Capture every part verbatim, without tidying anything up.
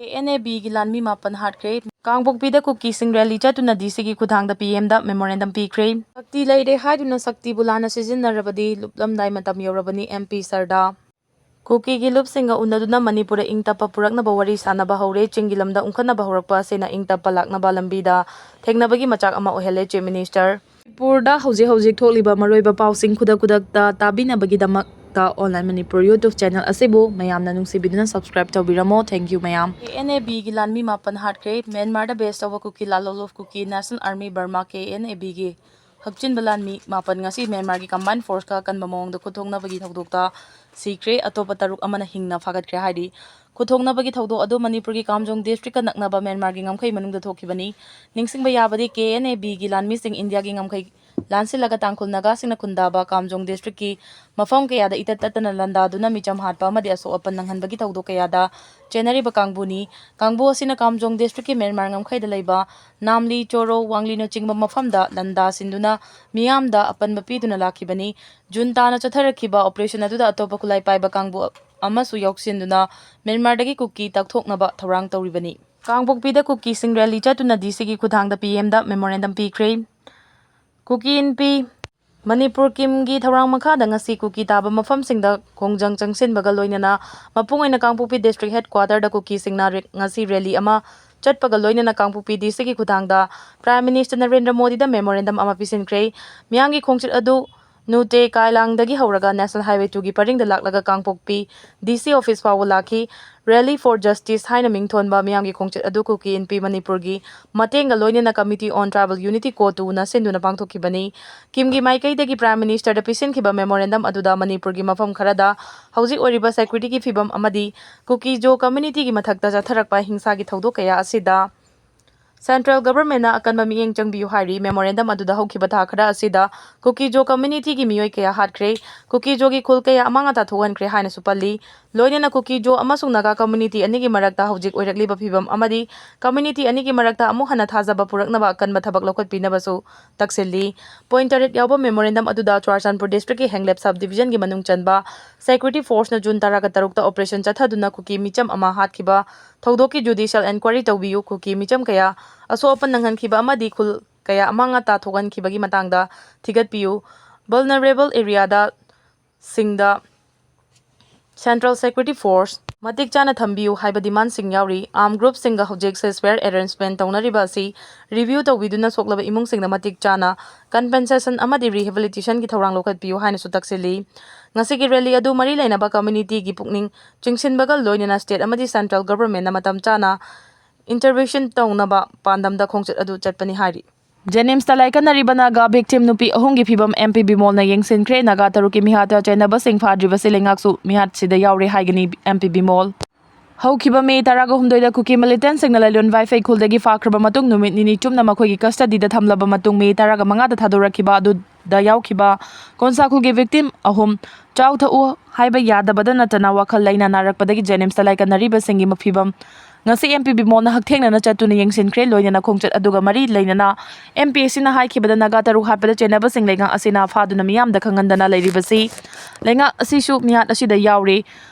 K N A ꯕꯤꯒꯤ ꯂꯥꯟꯃꯤ ꯃꯥꯄꯟ ꯍꯥꯠꯈ꯭ꯔꯦ꯫ ꯀꯥꯡꯄꯣꯛꯄꯤꯗ ꯀꯨꯀꯤꯁꯤꯡ ꯔꯦꯂꯤ ꯆꯠꯇꯨꯅ ꯗꯤ ꯁꯤꯒꯤ ꯈꯨꯠꯊꯥꯡꯗ ꯄꯤ ꯑꯦꯝꯗ ꯃꯦꯃꯣꯔꯦꯟꯗꯝ ꯄꯤꯈ꯭ꯔꯦ꯫ ꯁꯛꯇꯤ ꯂꯩꯔꯦ ꯍꯥꯏꯗꯨꯅ ꯁꯛꯇꯤꯕꯨ ꯂꯥꯟꯅ ꯁꯤꯖꯤꯟꯅꯔꯕꯗꯤ ꯂꯨꯞꯂꯝꯗꯥꯏ ꯃꯇꯝ ꯌꯧꯔꯕꯅꯤ, ꯑꯦꯝ ꯄꯤ ꯁꯔꯗꯥ꯫ ꯀꯨꯀꯤꯒꯤ ꯂꯨꯞꯁꯤꯡꯒ ꯎꯅꯗꯨꯅ ꯃꯅꯤꯄꯨꯔꯗ ꯏꯪ ꯇꯞꯄ ꯄꯨꯔꯛꯅꯕ ꯋꯥꯔꯤ ꯁꯥꯟꯅꯕ ꯍꯧꯔꯦ꯫ ꯆꯤꯡꯒꯤ ꯂꯝꯗ ꯎꯪꯈꯠꯅꯕ ꯍꯧꯔꯛꯄ ꯑꯁꯤꯅ ꯏꯪ ꯇꯞꯄ ꯂꯥꯛꯅꯕ ꯂꯝꯕꯤꯗ ꯊꯦꯡꯅꯕꯒꯤ ꯃꯆꯥꯛ ꯑꯃ ꯑꯣꯏꯍꯜꯂꯦ, ꯆꯤꯐ ꯃꯤꯅꯤꯁꯇꯔ꯫ ꯃꯅꯤꯄꯨꯔꯗ ꯍꯧꯖꯤꯛ ꯍꯧꯖꯤꯛ ꯊꯣꯛꯂꯤꯕ ꯃꯔꯨꯑꯣꯏꯕ ꯄꯥꯎꯁꯤꯡ ꯈꯨꯗꯛ ꯈꯨꯗꯛꯇ ꯇꯥꯕꯤꯅꯕꯒꯤꯗꯃꯛꯇ Online Manipur YouTube channel ꯑꯁꯤꯕꯨ ꯃꯌꯥꯝꯅ ꯅꯨꯡꯁꯤꯕꯤꯗꯨꯅ subscribe ꯇꯧꯕꯤꯔꯝꯃꯣ꯫ Thank you ꯃꯌꯥꯝ꯫ ꯀꯦ ꯑꯦꯟ ꯑꯦ ꯕꯤꯒꯤ ꯂꯥꯟꯃꯤ ꯃꯥꯄꯟ ꯍꯥꯠꯈ꯭ꯔꯦ꯫ ꯃ꯭ꯌꯥꯟꯃꯥꯔꯗ base ꯇꯧꯕ ꯀꯨꯀꯤ ꯂꯥꯂꯣꯂꯣꯐ ꯀꯨꯀꯤ National Army Burma, K N A ꯕꯤꯒꯤ ꯍꯛꯆꯤꯟꯕ ꯂꯥꯟꯃꯤ ꯃꯥꯄꯟ ꯉꯁꯤ ꯃ꯭ꯌꯥꯟꯃꯥꯔꯒꯤ combined forceꯀ ꯑꯀꯟꯕ ꯃꯑꯣꯡꯗ ꯈꯨꯠꯊꯣꯛꯅꯕꯒꯤ ꯊꯧꯗꯣꯛꯇ ꯁꯤꯈ꯭ꯔꯦ꯫ ꯑꯇꯣꯞꯄ ꯇꯔꯨꯛ ꯑꯃꯅ ꯍꯤꯡꯅ ꯐꯥꯒꯠꯈ꯭ꯔꯦ ꯍꯥꯏꯔꯤ꯫ ꯈꯨꯠꯊꯣꯛꯅꯕꯒꯤ ꯊꯧꯗꯣꯛ ꯑꯗꯨ ꯃꯅꯤꯄꯨꯔꯒꯤ ꯀꯥꯝꯖꯣꯡ districtꯀ ꯅꯛꯅꯕ ꯃ꯭ꯌꯥꯟꯃꯥꯔꯒꯤ ꯉꯝꯈꯩ ꯃꯅꯨꯡꯗ ꯊꯣꯛꯈꯤꯕꯅꯤ꯫ ꯅꯤꯡꯁꯤꯡꯕ ꯌꯥꯕꯗꯤ, ꯀꯦ ꯑꯦꯟ ꯑꯦ ꯕꯤꯒꯤ ꯂꯥꯟꯃꯤꯁꯤꯡ ꯏꯟꯗꯤꯌꯥꯒꯤ ꯉꯝꯈꯩ ꯂꯥꯟꯁꯤꯜꯂꯒ ꯇꯥꯡꯈꯨꯜ ꯅꯥꯒꯥꯁꯤꯡꯅ ꯈꯨꯟꯗꯥꯕ ꯀꯥꯝꯖꯣꯡ districtꯀꯤ ꯃꯐꯝ ꯀꯌꯥꯗ ꯏꯇꯠ ꯇꯠꯇꯅ ꯂꯥꯟꯗꯥꯗꯨꯅ ꯃꯤꯆꯝ ꯍꯥꯠꯄ ꯑꯃꯗꯤ ꯑꯁꯣꯛ ꯑꯄꯟ ꯅꯪꯍꯟꯕꯒꯤ ꯊꯧꯗꯣꯛ ꯀꯌꯥꯗ ꯆꯦꯟꯅꯔꯤꯕ ꯀꯥꯡꯕꯨꯅꯤ꯫ ꯀꯥꯡꯕꯨ ꯑꯁꯤꯅ ꯀꯥꯝꯖꯣꯡ districtꯀꯤ ꯃ꯭ꯌꯥꯟꯃꯥꯔ ꯉꯝꯈꯩꯗ ꯂꯩꯕ ꯅꯥꯝꯂꯤ, ꯆꯣꯔꯣ, ꯋꯥꯡꯂꯤꯅꯆꯤꯡꯕ ꯃꯐꯝꯗ ꯂꯥꯟꯗꯥ ꯁꯤꯟꯗꯨꯅ ꯃꯤꯌꯥꯝꯗ ꯑꯄꯟꯕ ꯄꯤꯗꯨꯅ ꯂꯥꯛꯈꯤꯕꯅꯤ꯫ ꯖꯨꯟ ꯇꯥꯅ ꯆꯠꯊꯔꯛꯈꯤꯕ operation ꯑꯗꯨꯗ ꯑꯇꯣꯞꯄ ꯈꯨꯠꯂꯥꯏ ꯄꯥꯏꯕ ꯀꯥꯡꯕꯨ ꯑꯃꯁꯨ ꯌꯥꯎꯁꯤꯟꯗꯨꯅ ꯃ꯭ꯌꯥꯟꯃꯥꯔꯗꯒꯤ ꯀꯨꯀꯤ ꯇꯛꯊꯣꯛꯅꯕ ꯊꯧꯔꯥꯡ ꯇꯧꯔꯤꯕꯅꯤ꯫ ꯀꯥꯡꯄꯣꯛꯄꯤꯗ ꯀꯨꯀꯤꯁꯤꯡ ꯔꯦꯂꯤ ꯆꯠꯇꯨꯅ ꯗꯤ ꯁꯤꯒꯤ ꯈꯨꯠꯊꯥꯡꯗ ꯄꯤ ꯑꯦꯝꯗ ꯃꯦꯃꯣꯔꯦꯟꯗꯝ ꯄꯤꯈ꯭ꯔꯦ꯫ ꯀꯨꯀꯤ ꯏꯟꯄꯤ꯫ ꯃꯅꯤꯄꯨꯔ ꯀꯤꯝꯒꯤ ꯊꯧꯔꯥꯡ ꯃꯈꯥꯗ ꯉꯁꯤ ꯀꯨꯀꯤ ꯇꯥꯕ ꯃꯐꯝꯁꯤꯡꯗ ꯈꯣꯡꯖꯪ ꯆꯪꯁꯤꯟꯕꯒ ꯂꯣꯏꯅꯅ ꯃꯄꯨꯡ ꯑꯣꯏꯅ ꯀꯥꯡꯄꯣꯛꯄꯤ district headquarterꯗ ꯀꯨꯀꯤꯁꯤꯡꯅ ꯔꯦ-, ꯉꯁꯤ ꯔꯦꯂꯤ ꯑꯃ ꯆꯠꯄꯒ ꯂꯣꯏꯅꯅ ꯀꯥꯡꯄꯣꯛꯄꯤ ꯗꯤ ꯁꯤꯒꯤ ꯈꯨꯠꯊꯥꯡꯗ Prime Minister ꯅꯔꯦꯟꯗ꯭ꯔ ꯃꯣꯗꯤꯗ ꯃꯦꯃꯣꯔꯦꯟꯗꯝ ꯑꯃ ꯄꯤꯁꯤꯟꯈ꯭ꯔꯦ꯫ ꯃꯤꯌꯥꯝꯒꯤ ꯈꯣꯡꯆꯠ ꯑꯗꯨ ꯅꯨꯇꯦ ꯀꯥꯏꯂꯥꯡꯗꯒꯤ ꯍꯧꯔꯒ National Highway twoꯒꯤ ꯄꯔꯤꯡꯗ ꯂꯥꯛꯂꯒ ꯀꯥꯡꯄꯣꯛꯄꯤ ꯗꯤ ꯁꯤ office ꯐꯥꯎꯕ ꯂꯥꯛꯈꯤ꯫ Rally for Justice ꯍꯥꯏꯅ ꯃꯤꯡꯊꯣꯟꯕ ꯃꯤꯌꯥꯝꯒꯤ ꯈꯣꯡꯆꯠ ꯑꯗꯨ ꯀꯨꯀꯤ ꯏꯟꯄꯤ ꯃꯅꯤꯄꯨꯔꯒꯤ ꯃꯇꯦꯡꯒ ꯂꯣꯏꯅꯅ Committee on Tribal Unity, CoTUꯅ ꯁꯤꯟꯗꯨꯅ ꯄꯥꯡꯊꯣꯛꯈꯤꯕꯅꯤ꯫ ꯀꯤꯝꯒꯤ ꯃꯥꯏꯀꯩꯗꯒꯤ Prime Ministerꯗ ꯄꯤꯁꯤꯟꯈꯤꯕ ꯃꯦꯃꯣꯔꯦꯟꯗꯝ ꯑꯗꯨꯗ ꯃꯅꯤꯄꯨꯔꯒꯤ ꯃꯐꯝ ꯈꯔꯗ ꯍꯧꯖꯤꯛ ꯑꯣꯏꯔꯤꯕ securityꯒꯤ ꯐꯤꯕꯝ ꯑꯃꯗꯤ ꯀꯨꯀꯤ-ꯖꯣ communityꯒꯤ ꯃꯊꯛꯇ ꯆꯠꯊꯔꯛꯄ ꯍꯤꯡꯁꯥꯒꯤ ꯊꯧꯗꯣꯛ ꯀꯌꯥ ꯑꯁꯤꯗ Central Governmentꯅ ꯑꯀꯟꯕ ꯃꯤꯠꯌꯦꯡ ꯆꯪꯕꯤꯌꯨ ꯍꯥꯏꯔꯤ꯫ Memorandum ꯑꯗꯨꯗ ꯍꯧꯈꯤꯕ ꯊꯥ ꯈꯔ ꯑꯁꯤꯗ ꯀꯨꯀꯤ-ꯖꯣ communityꯒꯤ ꯃꯤꯑꯣꯏ ꯀꯌꯥ ꯍꯥꯠꯈ꯭ꯔꯦ, ꯀꯨꯀꯤ-ꯖꯣꯒꯤ ꯈꯨꯜ ꯀꯌꯥ ꯑꯃꯥꯡ ꯑꯇꯥ ꯊꯣꯛꯍꯟꯈ꯭ꯔꯦ ꯍꯥꯏꯅꯁꯨ ꯄꯜꯂꯤ꯫ ꯂꯣꯏꯅꯅ ꯀꯨꯀꯤ-ꯖꯣ ꯑꯃꯁꯨꯡ ꯅꯥꯒꯥ community ꯑꯅꯤꯒꯤ ꯃꯔꯛꯇ ꯍꯧꯖꯤꯛ ꯑꯣꯏꯔꯛꯂꯤꯕ ꯐꯤꯚꯝ ꯑꯃꯗꯤ community ꯑꯅꯤꯒꯤ ꯃꯔꯛꯇ ꯑꯃꯨꯛ ꯍꯟꯅ ꯊꯥꯖꯕ ꯄꯨꯔꯛꯅꯕ ꯑꯀꯟꯕ ꯊꯕꯛ ꯂꯧꯈꯠꯄꯤꯅꯕꯁꯨ ꯇꯛꯁꯤꯜꯂꯤ꯫ Point ꯇꯔꯦꯠ ꯌꯥꯎꯕ memorandum ꯑꯗꯨꯗ ꯆꯨꯔꯥꯆꯥꯟꯄꯨꯔ districtꯀꯤ ꯍꯦꯡꯂꯦꯞ sub divisionꯒꯤ ꯃꯅꯨꯡ ꯆꯟꯕ security forceꯅ June ꯇꯔꯥꯒ ꯇꯔꯨꯛꯇ operation ꯆꯠꯊꯗꯨꯅ ꯀꯨꯀꯤ ꯃꯤꯆꯝ ꯑꯃ ꯍꯥꯠꯈꯤꯕ ꯊꯧꯗꯣꯛꯀꯤ judicial enquiry ꯇꯧꯕꯤꯌꯨ, ꯀꯨꯀꯤ ꯃꯤꯆꯝ ꯀꯌꯥ ꯑꯁꯣꯛ ꯑꯄꯟ ꯅꯪꯍꯟꯈꯤꯕ ꯑꯃꯗꯤ ꯈꯨꯜ ꯀꯌꯥ ꯑꯃꯥꯡ ꯑꯇꯥ ꯊꯣꯛꯍꯟꯈꯤꯕꯒꯤ ꯃꯇꯥꯡꯗ ꯊꯤꯒꯠꯄꯤꯌꯨ, vulnerable areaꯗ ꯁꯤꯡꯗ Central Security Force ꯃꯇꯤꯛ ꯆꯥꯅ ꯊꯝꯕꯤꯌꯨ ꯍꯥꯏꯕ demandꯁꯤꯡ ꯌꯥꯎꯔꯤ꯫ Armed groupꯁꯤꯡꯒ ꯍꯧꯖꯤꯛ ceasefire arrangement ꯇꯧꯅꯔꯤꯕ ꯑꯁꯤ review ꯇꯧꯕꯤꯗꯨꯅ ꯁꯣꯛꯂꯕ ꯏꯃꯨꯡꯁꯤꯡꯗ ꯃꯇꯤꯛ ꯆꯥꯅ compensation ꯑꯃꯗꯤ rehabilitationꯒꯤ ꯊꯧꯔꯥꯡ ꯂꯧꯈꯠꯄꯤꯌꯨ ꯍꯥꯏꯅꯁꯨ ꯇꯛꯁꯤꯜꯂꯤ꯫ ꯉꯁꯤꯒꯤ rally ꯑꯗꯨ ꯃꯔꯤ ꯂꯩꯅꯕ communityꯒꯤ ꯄꯨꯛꯅꯤꯡ ꯆꯤꯡꯁꯤꯟꯕꯒ ꯂꯣꯏꯅꯅ state ꯑꯃꯗꯤ central governmentꯅ ꯃꯇꯝ ꯆꯥꯅ intervention ꯇꯧꯅꯕ ꯄꯥꯟꯗꯝꯗ ꯈꯣꯡꯆꯠ ꯑꯗꯨ ꯆꯠꯄꯅꯤ ꯍꯥꯏꯔꯤ꯫ JNIMSꯇ ꯂꯥꯏꯀꯠꯅꯔꯤꯕ ꯅꯥꯒꯥ victim ꯅꯨꯄꯤ ꯑꯍꯨꯝꯒꯤ ꯐꯤꯕꯝ MP ꯕꯤꯃꯣꯜꯅ ꯌꯦꯡꯁꯤꯟꯈ꯭ꯔꯦ꯫ ꯅꯥꯒꯥ ꯇꯔꯨꯛꯀꯤ ꯃꯤꯍꯥꯠꯇ ꯆꯦꯟꯅꯕꯁꯤꯡ ꯐꯥꯗ꯭ꯔꯤꯕꯁꯤ ꯂꯩꯉꯥꯛꯁꯨ ꯃꯤꯍꯥꯠꯁꯤꯗ ꯌꯥꯎꯔꯦ ꯍꯥꯏꯒꯅꯤ MP ꯕꯤꯃꯣꯜ꯫ ꯍꯧꯈꯤꯕ May ꯇꯔꯥꯒ ꯍꯨꯝꯗꯣꯏꯗ ꯀꯨꯀꯤ militantꯁꯤꯡꯅ ꯂꯥꯏꯂꯣꯟ ꯚꯥꯏꯐꯩ ꯈꯨꯜꯗꯒꯤ ꯐꯥꯈ꯭ꯔꯕ ꯃꯇꯨꯡ ꯅꯨꯃꯤꯠ ꯅꯤꯅꯤ ꯆꯨꯞꯅ ꯃꯈꯣꯏꯒꯤ custodyꯗ ꯊꯝꯂꯕ ꯃꯇꯨꯡ May ꯇꯔꯥꯒ ꯃꯉꯥꯗ ꯊꯥꯗꯣꯔꯛꯈꯤꯕ ꯑꯗꯨꯗ ꯌꯥꯎꯈꯤꯕ ꯀꯣꯟꯁꯥ ꯈꯨꯜꯒꯤ victim ꯑꯍꯨꯝ ꯆꯥꯎ ꯊꯛꯎ ꯍꯥꯏꯕ ꯌꯥꯗꯕꯗ ꯅꯠꯇꯅ ꯋꯥꯈꯜ ꯂꯩꯅꯥ ꯅꯥꯔꯛꯄꯗꯒꯤ JNIMSꯇ ꯂꯥꯏꯀꯠꯅꯔꯤꯕꯁꯤꯡꯒꯤ ꯐꯤꯕꯝ ꯉꯁꯤ MP ꯕꯤꯃꯣꯜꯅ ꯍꯛꯊꯦꯡꯅꯅ ꯆꯠꯇꯨꯅ ꯌꯦꯡꯁꯤꯟꯈ꯭ꯔꯦ꯫ ꯂꯣꯏꯅꯅ ꯈꯣꯡꯆꯠ ꯑꯗꯨꯒ ꯃꯔꯤ ꯂꯩꯅꯅ MP ꯑꯁꯤꯅ ꯍꯥꯏꯈꯤꯕꯗ ꯅꯥꯒꯥ ꯇꯔꯨꯛ ꯍꯥꯠꯄꯗ ꯆꯦꯟꯅꯕꯁꯤꯡ ꯂꯩꯉꯥꯛ ꯑꯁꯤꯅ ꯐꯥꯗꯨꯅ ꯃꯤꯌꯥꯝꯗ ꯈꯪꯍꯟꯗꯅ ꯂꯩꯔꯤꯕꯁꯤ ꯂꯩꯉꯥꯛ ꯑꯁꯤꯁꯨ ꯃꯤꯍꯥꯠ ꯑꯁꯤꯗ ꯌꯥꯎꯔꯤ,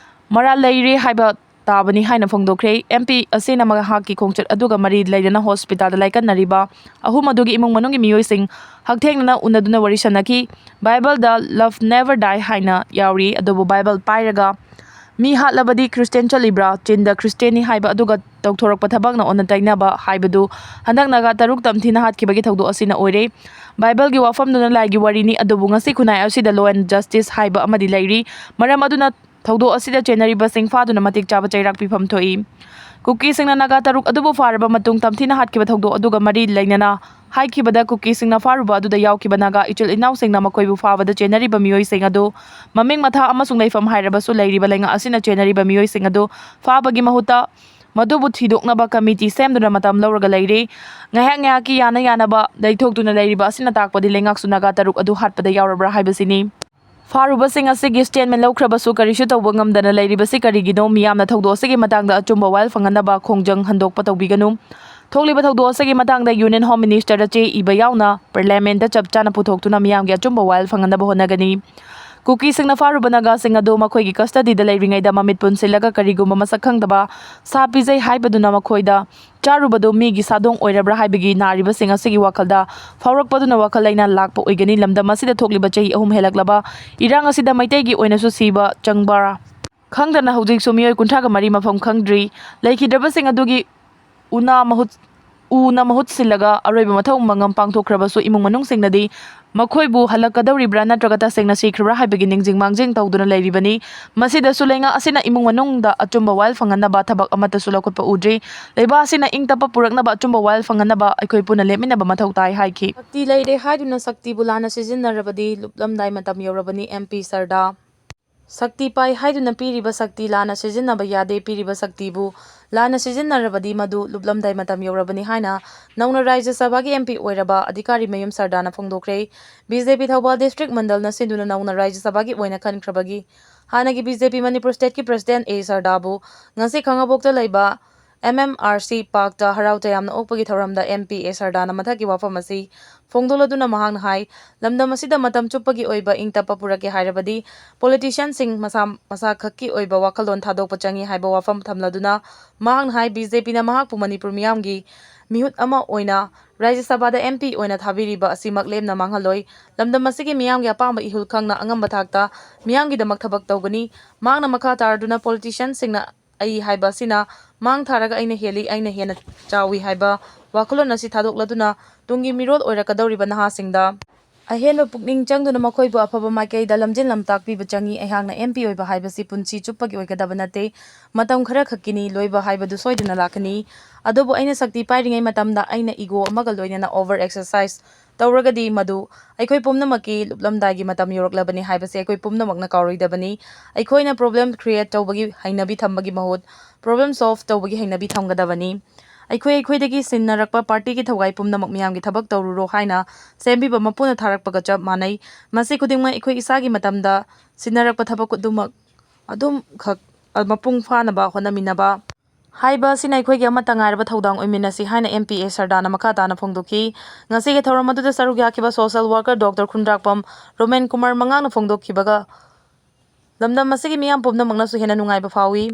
ꯃꯔꯥꯜ ꯂꯩꯔꯦ ꯍꯥꯏꯕ ꯇꯥꯕꯅꯤ ꯍꯥꯏꯅ ꯐꯣꯡꯗꯣꯛꯈ꯭ꯔꯦ꯫ MP ꯑꯁꯤꯅ ꯃꯍꯥꯛꯀꯤ ꯈꯣꯡꯆꯠ ꯑꯗꯨꯒ ꯃꯔꯤ ꯂꯩꯅꯅ hospitalꯗ ꯂꯥꯏꯀꯠꯅꯔꯤꯕ ꯑꯍꯨꯝ ꯑꯗꯨꯒꯤ ꯏꯃꯨꯡ ꯃꯅꯨꯡꯒꯤ ꯃꯤꯑꯣꯏꯁꯤꯡ ꯍꯛꯊꯦꯡꯅꯅ ꯎꯅꯗꯨꯅ ꯋꯥꯔꯤ ꯁꯥꯟꯅꯈꯤ꯫ Bibleꯗ "Love never die" ꯍꯥꯏꯅ ꯌꯥꯎꯔꯤ, ꯑꯗꯨꯕꯨ Bible ꯄꯥꯏꯔꯒ ꯃꯤ ꯍꯥꯠꯂꯕꯗꯤ Christian ꯆꯠꯂꯤꯕ꯭ꯔꯥ? ꯆꯤꯟꯗ Christianꯅꯤ ꯍꯥꯏꯕ ꯑꯗꯨꯒ ꯇꯧꯊꯣꯔꯛꯄ ꯊꯕꯛꯅ ꯑꯣꯟꯅ ꯇꯩꯅꯕ ꯍꯥꯏꯕꯗꯨ ꯍꯟꯗꯛ ꯅꯥꯒꯥ ꯇꯔꯨꯛ ꯇꯝꯊꯤꯅ ꯍꯥꯠꯈꯤꯕꯒꯤ ꯊꯧꯗꯣꯛ ꯑꯁꯤꯅ ꯑꯣꯏꯔꯦ꯫ Bibleꯒꯤ ꯋꯥꯐꯝꯗꯨꯅ ꯂꯥꯏꯒꯤ ꯋꯥꯔꯤꯅꯤ, ꯑꯗꯨꯕꯨ ꯉꯁꯤ ꯈꯨꯟꯅꯥꯏ ꯑꯁꯤꯗ law and justice ꯍꯥꯏꯕ ꯑꯃꯗꯤ ꯂꯩꯔꯤ꯫ ꯃꯔꯝ ꯑꯗꯨꯅ ꯊꯧꯗꯣꯛ ꯑꯁꯤꯗ ꯆꯦꯟꯅꯔꯤꯕꯁꯤꯡ ꯐꯥꯗꯨꯅ ꯃꯇꯤꯛ ꯆꯥꯕ ꯆꯩꯔꯥꯛ ꯄꯤꯐꯝ ꯊꯣꯛꯏ꯫ ꯀꯨꯀꯤꯁꯤꯡꯅ ꯅꯥꯒꯥ ꯇꯔꯨꯛ ꯑꯗꯨꯕꯨ ꯐꯥꯔꯕ ꯃꯇꯨꯡ ꯇꯝꯊꯤꯅ ꯍꯥꯠꯈꯤꯕ ꯊꯧꯗꯣꯛ ꯑꯗꯨꯒ ꯃꯔꯤ ꯂꯩꯅꯅ ꯍꯥꯏꯈꯤꯕꯗ ꯀꯨꯀꯤꯁꯤꯡꯅ ꯐꯥꯔꯨꯕ ꯑꯗꯨꯗ ꯌꯥꯎꯈꯤꯕ ꯅꯥꯒꯥ ꯏꯆꯤꯜ ꯏꯅꯥꯎꯁꯤꯡꯅ ꯃꯈꯣꯏꯕꯨ ꯐꯥꯕꯗ ꯆꯦꯟꯅꯔꯤꯕ ꯃꯤꯑꯣꯏꯁꯤꯡ ꯑꯗꯨ ꯃꯃꯤꯡ ꯃꯊꯥ ꯑꯃꯁꯨꯡ ꯂꯩꯐꯝ ꯍꯥꯏꯔꯕꯁꯨ ꯂꯩꯔꯤꯕ ꯂꯩꯉꯥꯛ ꯑꯁꯤꯅ ꯆꯦꯟꯅꯔꯤꯕ ꯃꯤꯑꯣꯏꯁꯤꯡ ꯑꯗꯨ ꯐꯥꯕꯒꯤ ꯃꯍꯨꯠꯇ ꯃꯗꯨꯕꯨ ꯊꯤꯗꯣꯛꯅꯕ ꯀꯃꯤꯇꯤ ꯁꯦꯝꯗꯨꯅ ꯃꯇꯝ ꯂꯧꯔꯒ ꯂꯩꯔꯤ꯫ ꯉꯥꯏꯍꯥꯛ ꯉꯥꯏꯍꯥꯛꯀꯤ ꯌꯥꯅ ꯌꯥꯅꯕ ꯂꯩꯊꯣꯛꯇꯨꯅ ꯂꯩꯔꯤꯕ ꯑꯁꯤꯅ ꯇꯥꯛꯄꯗꯤ ꯂꯩꯉꯥꯛꯁꯨ ꯅꯥꯒꯥ ꯇꯔꯨꯛ ꯑꯗꯨ ꯍꯥꯠꯄꯗ ꯌꯥꯎꯔꯕ꯭ꯔꯥ ꯍꯥꯏꯕꯁꯤꯅꯤ꯫ ꯐꯥꯔꯨꯕꯁꯤꯡ ꯑꯁꯤꯒꯤ ꯁ꯭ꯇꯦꯠꯃꯦꯟ ꯂꯧꯈ꯭ꯔꯕꯁꯨ ꯀꯔꯤꯁꯨ ꯇꯧꯕ ꯉꯝꯗꯅ ꯂꯩꯔꯤꯕꯁꯤ ꯀꯔꯤꯒꯤꯅꯣ? ꯃꯤꯌꯥꯝꯅ ꯊꯧꯗꯣꯛ ꯑꯁꯤꯒꯤ ꯃꯇꯥꯡꯗ ꯑꯆꯨꯝꯕ ꯋꯥꯌꯦꯜ ꯐꯪꯍꯟꯅꯕ ꯈꯣꯡꯖꯪ ꯍꯟꯗꯣꯛꯄ ꯇꯧꯕꯤꯒꯅꯨ꯫ ꯊꯣꯛꯂꯤꯕ ꯊꯧꯗꯣꯛ ꯑꯁꯤꯒꯤ ꯃꯇꯥꯡꯗ ꯌꯨꯅꯤꯌꯟ ꯍꯣꯝ ꯃꯤꯅꯤꯁꯇꯔꯗ ꯆꯦ ꯏꯕ ꯌꯥꯎꯅ ꯄꯥꯔꯂꯤꯌꯥꯃꯦꯟꯠꯇ ꯆꯞ ꯆꯥꯅ ꯄꯨꯊꯣꯛꯇꯨꯅ ꯃꯤꯌꯥꯝꯒꯤ ꯑꯆꯨꯝꯕ ꯋꯥꯌꯦꯜ ꯐꯪꯍꯟꯅꯕ ꯍꯣꯠꯅꯒꯅꯤ꯫ ꯀꯨꯀꯤꯁꯤꯡꯅ ꯐꯥꯔꯨꯕ ꯅꯥꯒꯥꯁꯤꯡ ꯑꯗꯨ ꯃꯈꯣꯏꯒꯤ ꯀꯁꯇꯗꯤꯗ ꯂꯩꯔꯤꯉꯩꯗ ꯃꯃꯤꯠ ꯄꯨꯟꯁꯤꯜꯂꯒ ꯀꯔꯤꯒꯨꯝꯕ ꯃꯁꯛ ꯈꯪꯗꯕ ꯁꯥ ꯄꯤꯖꯩ ꯍꯥꯏꯕꯗꯨꯅ ꯃꯈꯣꯏꯗ ꯆꯥꯔꯨꯕꯗꯨ ꯃꯤꯒꯤ ꯁꯥꯗꯣꯡ ꯑꯣꯏꯔꯕ꯭ꯔꯥ ꯍꯥꯏꯕꯒꯤ ꯅꯥꯔꯤꯕꯁꯤꯡ ꯑꯁꯤꯒꯤ ꯋꯥꯈꯜꯗ ꯐꯥꯎꯔꯛꯄꯗꯨꯅ ꯋꯥꯈꯜ ꯂꯩꯅꯥ ꯂꯥꯛꯄ ꯑꯣꯏꯒꯅꯤ꯫ ꯂꯝꯗꯝ ꯑꯁꯤꯗ ꯊꯣꯛꯂꯤꯕ ꯆꯍꯤ ꯑꯍꯨꯝ ꯍꯦꯜꯂꯛꯂꯕ ꯏꯔꯥꯡ ꯑꯁꯤꯗ ꯃꯩꯇꯩꯒꯤ ꯑꯣꯏꯅꯁꯨ ꯁꯤꯕ ꯆꯪꯕ꯭ꯔꯥ ꯈꯪꯗꯅ ꯍꯧꯖꯤꯛꯁꯨ ꯃꯤꯑꯣꯏ ꯀꯨꯟꯊ꯭ꯔꯥꯒ ꯃꯔꯤ ꯃꯐꯝ ꯈꯪꯗ꯭ꯔꯤ꯫ ꯂꯩꯈꯤꯗ꯭ꯔꯕꯁꯤꯡ ꯑꯗꯨꯒꯤ ꯎꯅꯥ ꯃꯍꯨꯠ, ꯎꯅ ꯃꯍꯨꯠ ꯁꯤꯜꯂꯒ ꯑꯔꯣꯏꯕ ꯃꯊꯧ ꯃꯉꯝ ꯄꯥꯡꯊꯣꯛꯈ꯭ꯔꯕꯁꯨ ꯏꯃꯨꯡ ꯃꯅꯨꯡꯁꯤꯡꯅꯗꯤ ꯃꯈꯣꯏꯕꯨ ꯍꯜꯂꯛꯀꯗꯧꯔꯤꯕ꯭ꯔꯥ ꯅꯠꯇ꯭ꯔꯒ ꯇꯁꯦꯡꯅ ꯁꯤꯈ꯭ꯔꯕ꯭ꯔꯥ ꯍꯥꯏꯕꯒꯤ ꯅꯤꯡꯁꯤꯡ ꯃꯥꯡꯖꯤꯡ ꯇꯧꯗꯨꯅ ꯂꯩꯔꯤꯕꯅꯤ꯫ ꯃꯁꯤꯗꯁꯨ ꯂꯩꯉꯥꯛ ꯑꯁꯤꯅ ꯏꯃꯨꯡ ꯃꯅꯨꯡꯗ ꯑꯆꯨꯝꯕ ꯋꯥꯌꯦꯜ ꯐꯪꯍꯟꯅꯕ ꯊꯕꯛ ꯑꯃꯠꯇꯁꯨ ꯂꯧꯈꯠꯄ ꯎꯗ꯭ꯔꯤ꯫ ꯂꯩꯕꯥꯛ ꯑꯁꯤꯅ ꯏꯪ ꯇꯞꯄ ꯄꯨꯔꯛꯅꯕ ꯑꯆꯨꯝꯕ ꯋꯥꯌꯦꯜ ꯐꯪꯍꯟꯅꯕ ꯑꯩꯈꯣꯏ ꯄꯨꯟꯅ ꯂꯦꯞꯃꯤꯟꯅꯕ ꯃꯊꯧ ꯇꯥꯏ ꯍꯥꯏꯈꯤ꯫ ꯁꯛꯇꯤ ꯂꯩꯔꯦ ꯍꯥꯏꯗꯨꯅ ꯁꯛꯇꯤꯕꯨ ꯂꯥꯟꯅ ꯁꯤꯖꯤꯟꯅꯔꯕꯗꯤ ꯂꯨꯞꯂꯝꯗꯥꯏ ꯃꯇꯝ ꯌꯧꯔꯕꯅꯤ, ꯑꯦꯝ ꯄꯤ ꯁꯔꯗꯥ꯫ ꯁꯛꯇꯤ ꯄꯥꯏ ꯍꯥꯏꯗꯨꯅ ꯄꯤꯔꯤꯕ ꯁꯛꯇꯤ ꯂꯥꯟꯅ ꯁꯤꯖꯤꯟꯅꯕ ꯌꯥꯗꯦ꯫ ꯄꯤꯔꯤꯕ ꯁꯛꯇꯤꯕꯨ ꯂꯥꯟꯅ ꯁꯤꯖꯤꯟꯅꯔꯕꯗꯤ ꯃꯗꯨ ꯂꯨꯞꯂꯝꯗꯥꯏ ꯃꯇꯝ ꯌꯧꯔꯕꯅꯤ ꯍꯥꯏꯅ ꯅꯧꯅ ꯔꯥꯖ꯭ꯌ ꯁꯚꯥꯒꯤ ꯑꯦꯝ ꯄꯤ ꯑꯣꯏꯔꯕ ꯑꯙꯤꯀꯥꯔꯤ ꯃꯌꯨꯝ ꯁꯔꯗꯥꯅ ꯐꯣꯡꯗꯣꯛꯈ꯭ꯔꯦ꯫ ꯕꯤ ꯖꯦ ꯄꯤ ꯊꯧꯕꯥꯜ ꯗꯤꯁꯇ꯭ꯔꯤꯛ ꯃꯟꯗꯜꯅ ꯁꯤꯟꯗꯨꯅ ꯅꯧꯅ ꯔꯥꯖ꯭ꯌ ꯁꯚꯥꯒꯤ ꯑꯣꯏꯅ ꯈꯟꯈ꯭ꯔꯕꯒꯤ ꯍꯥꯟꯅꯒꯤ ꯕꯤ ꯖꯦ ꯄꯤ ꯃꯅꯤꯄꯨꯔ ꯁ꯭ꯇꯦꯠꯀꯤ ꯄ꯭ꯔꯁꯤꯗꯦꯟꯠ ꯑꯦ ꯁꯔꯗꯥꯕꯨ ꯉꯁꯤ ꯈꯥꯉꯕꯣꯛꯇ ꯂꯩꯕ ꯑꯦꯝ ꯑꯦꯝ ꯑꯥꯔ ꯁꯤ ꯄꯥꯔꯛꯇ ꯍꯔꯥꯎ ꯇꯌꯥꯝꯅ ꯑꯣꯛꯄꯒꯤ ꯊꯧꯔꯝꯗ ꯑꯦꯝ ꯄꯤ ꯑꯦ ꯁꯔꯗꯥꯅ ꯃꯊꯛꯀꯤ ꯋꯥꯐꯝ ꯑꯁꯤ ꯐꯣꯡꯗꯣꯛꯂꯗꯨꯅ ꯃꯍꯥꯛꯅ ꯍꯥꯏ, ꯂꯝꯗꯝ ꯑꯁꯤꯗ ꯃꯇꯝ ꯆꯨꯞꯄꯒꯤ ꯑꯣꯏꯕ ꯏꯪ ꯇꯞꯄ ꯄꯨꯔꯛꯀꯦ ꯍꯥꯏꯔꯕꯗꯤ ꯄꯣꯂꯤꯇꯤꯁꯤꯌꯟꯁꯤꯡ ꯃꯁꯥ ꯃꯁꯥ ꯈꯛꯀꯤ ꯑꯣꯏꯕ ꯋꯥꯈꯜꯂꯣꯟ ꯊꯥꯗꯣꯛꯄ ꯆꯪꯏ ꯍꯥꯏꯕ ꯋꯥꯐꯝ ꯊꯝꯂꯗꯨꯅ ꯃꯍꯥꯛꯅ ꯍꯥꯏ, ꯕꯤ ꯖꯦ ꯄꯤꯅ ꯃꯍꯥꯛꯄꯨ ꯃꯅꯤꯄꯨꯔ ꯃꯤꯌꯥꯝꯒꯤ ꯃꯤꯍꯨꯠ ꯑꯃ ꯑꯣꯏꯅ ꯔꯥꯖ꯭ꯌ ꯁꯚꯥꯗ ꯑꯦꯝ ꯄꯤ ꯑꯣꯏꯅ ꯊꯥꯕꯤꯔꯤꯕ ꯑꯁꯤꯃꯛ ꯂꯦꯝꯅ ꯃꯥꯡꯍꯜꯂꯣꯏ꯫ ꯂꯝꯗꯝ ꯑꯁꯤꯒꯤ ꯃꯤꯌꯥꯝꯒꯤ ꯑꯄꯥꯝꯕ ꯏꯍꯨꯜ ꯈꯪꯅ ꯑꯉꯝꯕ ꯊꯥꯛꯇ ꯃꯤꯌꯥꯝꯒꯤꯗꯃꯛ ꯊꯕꯛ ꯇꯧꯒꯅꯤ꯫ ꯃꯍꯥꯛꯅ ꯃꯈꯥ ꯇꯥꯔꯗꯨꯅ ꯄꯣꯂꯤꯇꯤꯁꯤꯌꯟꯁꯤꯡꯅ ꯑꯩ ꯍꯥꯏꯕ ꯑꯁꯤꯅ ꯃꯥꯡ ꯊꯥꯔꯒ ꯑꯩꯅ ꯍꯦꯜꯂꯤ, ꯑꯩꯅ ꯍꯦꯟꯅ ꯆꯥꯎꯏ ꯍꯥꯏꯕ ꯋꯥꯈꯜꯂꯣꯟ ꯑꯁꯤ ꯊꯥꯗꯣꯛꯂꯗꯨꯅ ꯇꯨꯡꯒꯤ ꯃꯤꯔꯣꯜ ꯑꯣꯏꯔꯛꯀꯗꯧꯔꯤꯕ ꯅꯍꯥꯁꯤꯡꯗ ꯑꯍꯦꯟꯕ ꯄꯨꯛꯅꯤꯡ ꯆꯪꯗꯨꯅ ꯃꯈꯣꯏꯕꯨ ꯑꯐꯕ ꯃꯥꯏꯀꯩꯗ ꯂꯝꯖꯤꯡ ꯂꯝꯇꯥꯛꯄꯤꯕ ꯆꯪꯏ꯫ ꯑꯩꯍꯥꯛꯅ ꯑꯦꯝ ꯄꯤ ꯑꯣꯏꯕ ꯍꯥꯏꯕꯁꯤ ꯄꯨꯟꯁꯤ ꯆꯨꯞꯄꯒꯤ ꯑꯣꯏꯒꯗꯕ ꯅꯠꯇꯦ꯫ ꯃꯇꯝ ꯈꯔ ꯈꯛꯀꯤꯅꯤ꯫ ꯂꯣꯏꯕ ꯍꯥꯏꯕꯗꯨ ꯁꯣꯏꯗꯅ ꯂꯥꯛꯀꯅꯤ꯫ ꯑꯗꯨꯕꯨ ꯑꯩꯅ ꯁꯛꯇꯤ ꯄꯥꯏꯔꯤꯉꯩ ꯃꯇꯝꯗ ꯑꯩꯅ ꯏꯒꯣ ꯑꯃꯒ ꯂꯣꯏꯅꯅ ꯑꯣꯚꯔ ꯑꯦꯛꯁꯔꯁꯥꯏꯁ ꯇꯧꯔꯒꯗꯤ ꯃꯗꯨ ꯑꯩꯈꯣꯏ ꯄꯨꯝꯅꯃꯛꯀꯤ ꯂꯨꯞꯂꯝꯗꯥꯏꯒꯤ ꯃꯇꯝ ꯌꯧꯔꯛꯂꯕꯅꯤ ꯍꯥꯏꯕꯁꯤ ꯑꯩꯈꯣꯏ ꯄꯨꯝꯅꯃꯛꯅ ꯀꯥꯎꯔꯣꯏꯗꯕꯅꯤ꯫ ꯑꯩꯈꯣꯏꯅ problem create ꯇꯧꯕꯒꯤ ꯍꯩꯅꯕꯤ ꯊꯝꯕꯒꯤ ꯃꯍꯨꯠ problem solve ꯇꯧꯕꯒꯤ ꯍꯩꯅꯕꯤ ꯊꯝꯒꯗꯕꯅꯤ꯫ ꯑꯩꯈꯣꯏ ꯑꯩꯈꯣꯏꯗꯒꯤ ꯁꯤꯟꯅꯔꯛꯄ party ꯒꯤ ꯊꯧꯒꯥꯏ ꯄꯨꯝꯅꯃꯛ ꯃꯤꯌꯥꯝꯒꯤ ꯊꯕꯛ ꯇꯧꯔꯨꯔꯣ ꯍꯥꯏꯅ ꯁꯦꯝꯕꯤꯕ ꯃꯄꯨꯅ ꯊꯥꯔꯛꯄꯒ ꯆꯞ ꯃꯥꯟꯅꯩ꯫ ꯃꯁꯤ ꯈꯨꯗꯤꯡꯃꯛ ꯑꯩꯈꯣꯏ ꯏꯁꯥꯒꯤ ꯃꯇꯝꯗ ꯁꯤꯟꯅꯔꯛꯄ ꯊꯕꯛ ꯈꯨꯗꯤꯡꯃꯛ ꯑꯗꯨꯝꯈꯛ ꯃꯄꯨꯡ ꯐꯥꯅꯕ ꯍꯣꯠꯅꯃꯤꯟꯅꯕ ꯍꯥꯏꯕ ꯑꯁꯤꯅ ꯑꯩꯈꯣꯏꯒꯤ ꯑꯃꯠꯇ ꯉꯥꯏꯔꯕ ꯊꯧꯗꯥꯡ ꯑꯣꯏꯃꯤꯟꯅꯁꯤ ꯍꯥꯏꯅ M P A ꯁꯔꯗꯥꯅ ꯃꯈꯥ ꯇꯥꯅ ꯐꯣꯡꯗꯣꯛꯈꯤ꯫ ꯉꯁꯤꯒꯤ ꯊꯧꯔꯝ ꯑꯗꯨꯗ ꯁꯔꯨꯛ ꯌꯥꯈꯤꯕ social worker Doctor Khundrakpam Romen Kumar ꯃꯉꯥꯡꯅ ꯐꯣꯡꯗꯣꯛꯈꯤꯕꯒ ꯂꯝꯗꯝ ꯑꯁꯤꯒꯤ ꯃꯤꯌꯥꯝ ꯄꯨꯝꯅꯃꯛꯅꯁꯨ ꯍꯦꯟꯅ ꯅꯨꯡꯉꯥꯏꯕ ꯐꯥꯎꯏ꯫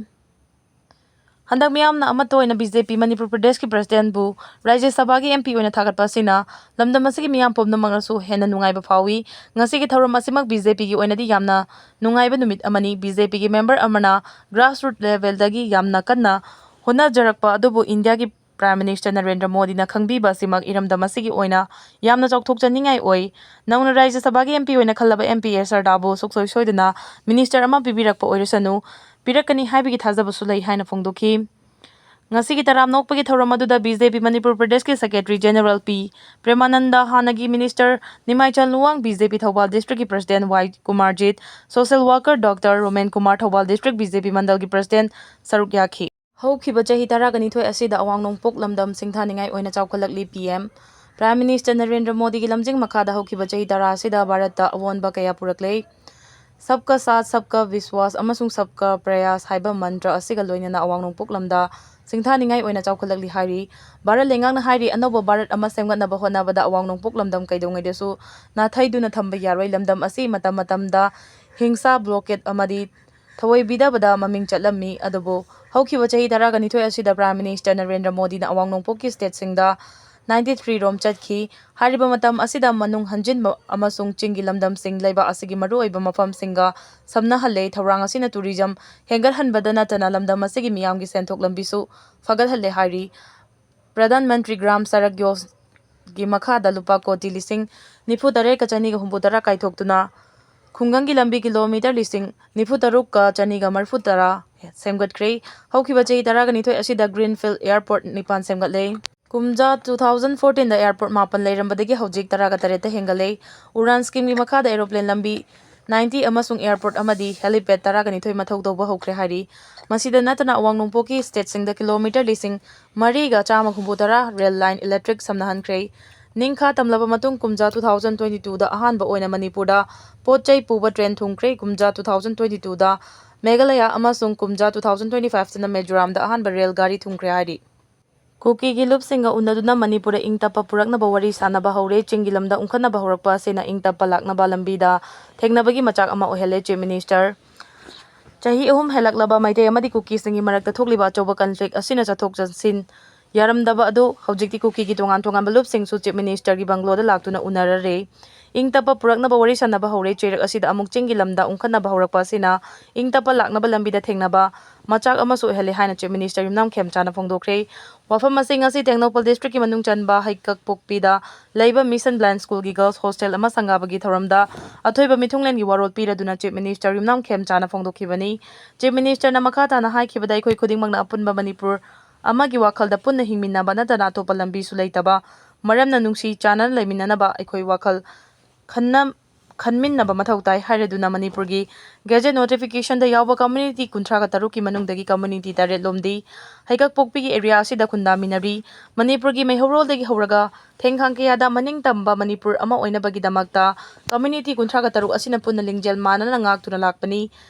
ꯍꯟꯗꯛ ꯃꯤꯌꯥꯝꯅ ꯑꯃꯠꯇ ꯑꯣꯏꯅ B J P ꯃꯅꯤꯄꯨꯔ ꯄ꯭ꯔꯗꯦꯁꯀꯤ president ꯕꯨ ꯔꯥꯖ꯭ꯌ ꯁꯚꯥꯒꯤ M P ꯑꯣꯏꯅ ꯊꯥꯒꯠꯄ ꯑꯁꯤꯅ ꯂꯝꯗꯝ ꯑꯁꯤꯒꯤ ꯃꯤꯌꯥꯝ ꯄꯨꯝꯅꯃꯛꯅꯁꯨ ꯍꯦꯟꯅ ꯅꯨꯡꯉꯥꯏꯕ ꯐꯥꯎꯏ꯫ ꯉꯁꯤꯒꯤ ꯊꯧꯔꯝ ꯑꯁꯤꯃꯛ B J P ꯒꯤ ꯑꯣꯏꯅꯗꯤ ꯌꯥꯝꯅ ꯅꯨꯡꯉꯥꯏꯕ ꯅꯨꯃꯤꯠ ꯑꯃꯅꯤ꯫ B J P ꯒꯤ member ꯑꯃꯅ grassroot level ꯗꯒꯤ ꯌꯥꯝꯅ ꯀꯟꯅ ꯍꯣꯠꯅꯖꯔꯛꯄ ꯑꯗꯨꯕꯨ ꯏꯟꯗꯤꯌꯥꯒꯤ Prime Minister ꯅꯔꯦꯟꯗ꯭ꯔ ꯃꯣꯗꯤꯅ ꯈꯪꯕꯤꯕ ꯑꯁꯤꯃꯛ ꯏꯔꯝꯗꯝ ꯑꯁꯤꯒꯤ ꯑꯣꯏꯅ ꯌꯥꯝꯅ ꯆꯥꯎꯊꯣꯛꯆꯅꯤꯡꯉꯥꯏ ꯑꯣꯏ꯫ ꯅꯧꯅ ꯔꯥꯖ꯭ꯌ ꯁꯚꯥꯒꯤ M P ꯑꯣꯏꯅ ꯈꯜꯂꯕ M P A ꯁꯔꯗꯥꯕꯨ ꯁꯨꯡꯁꯣꯏ ꯁꯣꯏꯗꯅ minister ꯑꯃ ꯄꯤꯕꯤꯔꯛꯄ ꯑꯣꯏꯔꯁꯅꯨ, ꯄꯤꯔꯛꯀꯅꯤ ꯍꯥꯏꯕꯒꯤ ꯊꯥꯖꯕꯁꯨ ꯂꯩ ꯍꯥꯏꯅ ꯐꯣꯡꯗꯣꯛꯈꯤ꯫ ꯉꯁꯤꯒꯤ ꯇꯔꯥꯝꯅ ꯑꯣꯛꯄꯒꯤ ꯊꯧꯔꯝ ꯑꯗꯨꯗ B J P ꯃꯅꯤꯄꯨꯔ ꯄ꯭ꯔꯗꯦꯁꯀꯤ secretary general P ꯄ꯭ꯔꯦꯃꯥꯅꯟꯗ, ꯍꯥꯟꯅꯒꯤ minister Nimaichand Luwang, B J P Thoubal district ꯀꯤ president Y Kumarjit, social worker Doctor Romen Kumar, Thoubal district B J P ꯃꯟꯗꯜꯒꯤ president ꯁꯔꯨꯛ ꯌꯥꯈꯤ꯫ ꯍꯧꯈꯤꯕ ꯆꯍꯤ ꯇꯔꯥꯒ ꯅꯤꯊꯣꯏ ꯑꯁꯤꯗ ꯑꯋꯥꯡ ꯅꯣꯡꯄꯣꯛ ꯂꯝꯗꯝ ꯁꯤꯡꯊꯥꯅꯤꯡꯉꯥꯏ ꯑꯣꯏꯅ ꯆꯥꯎꯈꯠꯂꯛꯂꯤ꯫ P M Prime Minister Narendra ꯃꯣꯗꯤꯒꯤ ꯂꯝꯖꯤꯡ ꯃꯈꯥꯗ ꯍꯧꯈꯤꯕ ꯆꯍꯤ ꯇꯔꯥ ꯑꯁꯤꯗ ꯚꯥꯔꯠꯇ ꯑꯑꯣꯟꯕ ꯀꯌꯥ ꯄꯨꯔꯛꯂꯦ꯫ Sabka Saath, Sabka Vishwas ꯑꯃꯁꯨꯡ Sabka Prayas ꯍꯥꯏꯕ ꯃꯟꯇ꯭ꯔ ꯑꯁꯤꯒ ꯂꯣꯏꯅꯅ ꯑꯋꯥꯡ ꯅꯣꯡꯄꯣꯛ ꯂꯝꯗ ꯁꯤꯡꯊꯥꯅꯤꯡꯉꯥꯏ ꯑꯣꯏꯅ ꯆꯥꯎꯈꯠꯂꯛꯂꯤ ꯍꯥꯏꯔꯤ꯫ ꯚꯥꯔꯠ ꯂꯩꯉꯥꯛꯅ ꯍꯥꯏꯔꯤ, ꯑꯅꯧꯕ ꯚꯥꯔꯠ ꯑꯃ ꯁꯦꯝꯒꯠꯅꯕ ꯍꯣꯠꯅꯕꯗ ꯑꯋꯥꯡ ꯅꯣꯡꯄꯣꯛ ꯂꯝꯗꯝ ꯀꯩꯗꯧꯉꯩꯗꯁꯨ ꯅꯥꯊꯩꯗꯨꯅ ꯊꯝꯕ ꯌꯥꯔꯣꯏ꯫ ꯂꯝꯗꯝ ꯑꯁꯤ ꯃꯇꯝ ꯃꯇꯝꯗ ꯍꯤꯡꯁꯥ, blockade ꯑꯃꯗꯤ ꯊꯑꯣꯏꯕꯤꯗꯕꯗ ꯃꯃꯤꯡ ꯆꯠꯂꯝꯃꯤ꯫ ꯑꯗꯨꯕꯨ ꯍꯧꯈꯤꯕ ꯆꯍꯤ ꯇꯔꯥꯒ ꯅꯤꯊꯣꯏ ꯑꯁꯤꯗ Prime Minister ꯅꯔꯦꯟꯗ꯭ꯔ ꯃꯣꯗꯤꯅ ꯑꯋꯥꯡ ꯅꯣꯡꯄꯣꯛꯀꯤ state ꯁꯤꯡꯗ ninety three ꯔꯣꯝ ꯆꯠꯈꯤ꯫ ꯍꯥꯏꯔꯤꯕ ꯃꯇꯝ ꯑꯁꯤꯗ ꯃꯅꯨꯡ ꯍꯟꯖꯤꯟꯕ ꯑꯃꯁꯨꯡ ꯆꯤꯡꯒꯤ ꯂꯝꯗꯝꯁꯤꯡ ꯂꯩꯕꯥꯛ ꯑꯁꯤꯒꯤ ꯃꯔꯨꯑꯣꯏꯕ ꯃꯐꯝꯁꯤꯡꯒ ꯁꯝꯅꯍꯜꯂꯦ꯫ ꯊꯧꯔꯥꯡ ꯑꯁꯤꯅ tourism ꯍꯦꯟꯒꯠꯍꯟꯕꯗ ꯅꯠꯇꯅ ꯂꯝꯗꯝ ꯑꯁꯤꯒꯤ ꯃꯤꯌꯥꯝꯒꯤ ꯁꯦꯟꯊꯣꯛ ꯂꯝꯕꯤꯁꯨ ꯐꯒꯠꯍꯜꯂꯦ ꯍꯥꯏꯔꯤ꯫ ꯄ꯭ꯔꯙꯥꯟ ꯃꯟꯇ꯭ꯔꯤ ꯒ꯭ꯔꯥꯝ ꯁꯔꯛ ꯌꯣꯖꯅꯥꯒꯤ ꯃꯈꯥꯗ ꯂꯨꯄꯥ ꯀꯣꯇꯤ ꯂꯤꯁꯤꯡ ꯅꯤꯐꯨ ꯇꯔꯦꯠꯀ ꯆꯅꯤꯒ ꯍꯨꯝꯐꯨ ꯇꯔꯥ ꯀꯥꯏꯊꯣꯛꯇꯨꯅ ꯈꯨꯡꯒꯪꯒꯤ ꯂꯝꯕꯤ kilometre ꯂꯤꯁꯤꯡ ꯅꯤꯐꯨ ꯇꯔꯨꯛꯀ ꯆꯅꯤꯒ ꯃꯔꯤꯐꯨ ꯇꯔꯥ ꯁꯦꯝꯒꯠꯈ꯭ꯔꯦ꯫ ꯍꯧꯈꯤꯕ ꯆꯍꯤ ꯇꯔꯥꯒ ꯅꯤꯊꯣꯏ ꯑꯁꯤꯗ Greenfield Airport ꯅꯤꯄꯥꯟ ꯁꯦꯝꯒꯠꯂꯦ꯫ ꯀꯨꯝꯖꯥ ꯇꯨ ꯊꯥꯎꯖꯟ ꯐꯣꯔꯇꯤꯟꯗ ꯑꯦꯌꯥꯔꯄꯣꯔꯠ ꯃꯥꯄꯟ ꯂꯩꯔꯝꯕꯗꯒꯤ ꯍꯧꯖꯤꯛ ꯇꯔꯥꯒ ꯇꯔꯦꯠꯇ ꯍꯦꯟꯒꯠꯂꯦ꯫ ꯎꯔꯥꯟ ꯁ꯭ꯀꯤꯝꯒꯤ ꯃꯈꯥꯗ ꯑꯦꯔꯣꯄ꯭ꯂꯦꯟ ꯂꯝꯕꯤ ꯅꯥꯏꯟꯇꯤ ꯑꯃꯁꯨꯡ ꯑꯦꯌꯥꯔꯄꯣꯔꯠ ꯑꯃꯗꯤ ꯍꯦꯂꯤꯄꯦꯗ ꯇꯔꯥꯒ ꯅꯤꯊꯣꯏ ꯃꯊꯧ ꯇꯧꯕ ꯍꯧꯈ꯭ꯔꯦ ꯍꯥꯏꯔꯤ꯫ ꯃꯁꯤꯗ ꯅꯠꯇꯅ ꯑꯋꯥꯡ ꯅꯣꯡꯄꯣꯛꯀꯤ ꯁ꯭ꯇꯦꯠꯁꯤꯡꯗ ꯀꯤꯂꯣꯃꯤꯇꯔ ꯂꯤꯁꯤꯡ ꯃꯔꯤꯒ ꯆꯥꯝꯃ ꯍꯨꯝꯐꯨ ꯇꯔꯥ ꯔꯦꯜ ꯂꯥꯏꯟ ꯏꯂꯦꯛꯇ꯭ꯔꯤꯛ ꯁꯝꯅꯍꯟꯈ꯭ꯔꯦ꯫ ꯅꯤꯡꯈꯥ ꯇꯝꯂꯕ ꯃꯇꯨꯡ ꯀꯨꯝꯖꯥ ꯇꯨ ꯊꯥꯎꯖꯟ ꯇ꯭ꯋꯦꯟꯇꯤ ꯇꯨꯗ ꯑꯍꯥꯟꯕ ꯑꯣꯏꯅ ꯃꯅꯤꯄꯨꯔꯗ ꯄꯣꯠ ꯆꯩ ꯄꯨꯕ ꯇ꯭ꯔꯦꯟ ꯊꯨꯡꯈ꯭ꯔꯦ꯫ ꯀꯨꯝꯖꯥ ꯇꯨ ꯊꯥꯎꯖꯟ ꯇ꯭ꯋꯦꯟꯇꯤ ꯇꯨꯗ ꯃꯦꯘꯥꯂꯌꯥ ꯑꯃꯁꯨꯡ ꯀꯨꯝꯖꯥ ꯇꯨ ꯊꯥꯎꯖꯟ ꯇ꯭ꯋꯦꯟꯇꯤ ꯐꯥꯏꯚꯇꯅ ꯃꯤꯖꯣꯔꯥꯝꯗ ꯑꯍꯥꯟꯕ ꯔꯦꯜ ꯒꯥꯔꯤ ꯊꯨꯡꯈ꯭ꯔꯦ ꯍꯥꯏꯔꯤ꯫ ꯀꯨꯀꯤꯒꯤ ꯂꯨꯞꯁꯤꯡꯒ ꯎꯅꯗꯨꯅ ꯃꯅꯤꯄꯨꯔꯗ ꯏꯪ ꯇꯞꯄ ꯄꯨꯔꯛꯅꯕ ꯋꯥꯔꯤ ꯁꯥꯅꯕ ꯍꯧꯔꯦ꯫ ꯆꯤꯡꯒꯤ ꯂꯝꯗ ꯎꯪꯈꯠꯅꯕ ꯍꯧꯔꯛꯄ ꯑꯁꯤꯅ ꯏꯪ ꯇꯞꯄ ꯂꯥꯛꯅꯕ ꯂꯝꯕꯤꯗ ꯊꯦꯡꯅꯕꯒꯤ ꯃꯆꯥꯛ ꯑꯃ ꯑꯣꯏꯍꯜꯂꯦ, ꯆꯤꯐ ꯃꯤꯅꯤꯁꯇꯔ꯫ ꯆꯍꯤ ꯑꯍꯨꯝ ꯍꯦꯜꯂꯛꯂꯕ ꯃꯩꯇꯩ ꯑꯃꯗꯤ ꯀꯨꯀꯤꯁꯤꯡꯒꯤ ꯃꯔꯛꯇ ꯊꯣꯛꯂꯤꯕ ꯑꯆꯧꯕ ꯀꯟꯐ꯭ꯂꯤꯛ ꯑꯁꯤꯅ ꯆꯠꯊꯣꯛ ꯆꯠꯁꯤꯟ ꯌꯥꯔꯝꯗꯕ ꯑꯗꯨ ꯍꯧꯖꯤꯛꯇꯤ ꯀꯨꯀꯤꯒꯤ ꯇꯣꯉꯥꯟ ꯇꯣꯉꯥꯟꯕ ꯂꯨꯞꯁꯤꯡꯁꯨ ꯆꯤꯐ ꯃꯤꯅꯤꯁꯇꯔꯒꯤ ꯕꯪꯒ꯭ꯂꯣꯗ ꯂꯥꯛꯇꯨꯅ ꯎꯅꯔꯔꯦ꯫ ꯏꯪ ꯇꯞꯄ ꯄꯨꯔꯛꯅꯕ ꯋꯥꯔꯤ ꯁꯥꯅꯕ ꯍꯧꯔꯦ꯫ ꯆꯩꯔꯛ ꯑꯁꯤꯗ ꯑꯃꯨꯛ ꯆꯤꯡꯒꯤ ꯂꯝꯗ ꯎꯪꯈꯠꯅꯕ ꯍꯧꯔꯛꯄ ꯑꯁꯤꯅ ꯏꯪ ꯇꯞꯄ ꯂꯥꯛꯅꯕ ꯂꯝꯕꯤꯗ ꯊꯦꯡꯅꯕ ꯃꯆꯥꯛ ꯑꯃꯁꯨ ꯑꯣꯏꯍꯜꯂꯦ ꯍꯥꯏꯅ ꯆꯤꯐ ꯃꯤꯅꯤꯁꯇꯔ ꯌꯨꯝꯅꯥꯝ ꯈꯦꯝꯆꯥꯅ ꯐꯣꯡꯗꯣꯛꯈ꯭ꯔꯦ꯫ ꯋꯥꯐꯝ ꯑꯁꯤ ꯉꯁꯤ ꯇꯦꯡꯅꯧꯄꯜ ꯗꯤꯁꯇ꯭ꯔꯤꯛꯀꯤ ꯃꯅꯨꯡ ꯆꯟꯕ ꯍꯩꯀꯛꯄꯣꯛꯄꯤꯗ ꯂꯩꯕ ꯃꯤꯁꯟ ꯕ꯭ꯂꯥꯏꯟ ꯁ꯭ꯀꯨꯜꯒꯤ ꯒꯔꯜꯁ ꯍꯣꯁꯇꯦꯜ ꯑꯃ ꯁꯪꯒꯥꯕꯒꯤ ꯊꯧꯔꯝꯗ ꯑꯊꯣꯏꯕ ꯃꯤꯊꯨꯡꯂꯦꯟꯒꯤ ꯋꯥꯔꯣꯜ ꯄꯤꯔꯗꯨꯅ ꯆꯤꯐ ꯃꯤꯅꯤꯁꯇꯔ ꯌꯨꯝꯅꯥꯝ ꯈꯦꯝꯆꯥꯅ ꯐꯣꯡꯗꯣꯛꯈꯤꯕꯅꯤ꯫ ꯆꯤꯐ ꯃꯤꯅꯤꯁꯇꯔꯅ ꯃꯈꯥ ꯇꯥꯅ ꯍꯥꯏꯈꯤꯕꯗ, ꯑꯩꯈꯣꯏ ꯈꯨꯗꯤꯡꯃꯛꯅ ꯑꯄꯨꯟꯕ ꯃꯅꯤꯄꯨꯔ ꯑꯃꯒꯤ ꯋꯥꯈꯜꯗ ꯄꯨꯟꯅ ꯍꯤꯡꯃꯤꯟꯅꯕ ꯅꯠꯇꯅ ꯑꯇꯣꯞꯄ ꯂꯝꯕꯤꯁꯨ ꯂꯩꯇꯕ ꯃꯔꯝꯅ ꯅꯨꯡꯁꯤ ꯆꯥꯟꯅꯅ ꯂꯩꯃꯤꯟꯅꯅꯕ ꯑꯩꯈꯣꯏ ꯋꯥꯈꯜ ꯈꯟꯅ ꯈꯟꯃꯤꯟꯅꯕ ꯃꯊꯧ ꯇꯥꯏ ꯍꯥꯏꯔꯗꯨꯅ ꯃꯅꯤꯄꯨꯔꯒꯤ ꯒꯦꯖꯦꯠ ꯅꯣꯇꯤꯐꯤꯀꯦꯁꯟꯗ ꯌꯥꯎꯕ ꯀꯝꯃ꯭ꯌꯨꯅꯤꯇꯤ ꯀꯨꯟꯊ꯭ꯔꯥꯒ ꯇꯔꯨꯛꯀꯤ ꯃꯅꯨꯡꯗꯒꯤ ꯀꯝꯃ꯭ꯌꯨꯅꯤꯇꯤ ꯇꯔꯦꯠ ꯂꯣꯝꯗꯤ ꯍꯩꯀꯛꯄꯣꯛꯄꯤꯒꯤ ꯑꯦꯔꯤꯌꯥ ꯑꯁꯤꯗ ꯈꯨꯟꯗꯥꯃꯤꯟꯅꯔꯤ꯫ ꯃꯅꯤꯄꯨꯔꯒꯤ ꯃꯩꯍꯧꯔꯣꯜꯗꯒꯤ ꯍꯧꯔꯒ ꯊꯦꯡꯈꯥꯡ ꯀꯌꯥꯗ ꯃꯅꯤꯡ ꯇꯝꯕ ꯃꯅꯤꯄꯨꯔ ꯑꯃ ꯑꯣꯏꯅꯕꯒꯤꯗꯃꯛꯇ ꯀꯝꯃ꯭ꯌꯨꯅꯤꯇꯤ ꯀꯨꯟꯊ꯭ꯔꯥꯒ ꯇꯔꯨꯛ ꯑꯁꯤꯅ ꯄꯨꯟꯅ ꯂꯤꯡꯖꯦꯜ ꯃꯥꯟꯅꯅ ꯉꯥꯛꯇꯨꯅ ꯂꯥꯛꯄꯅꯤ꯫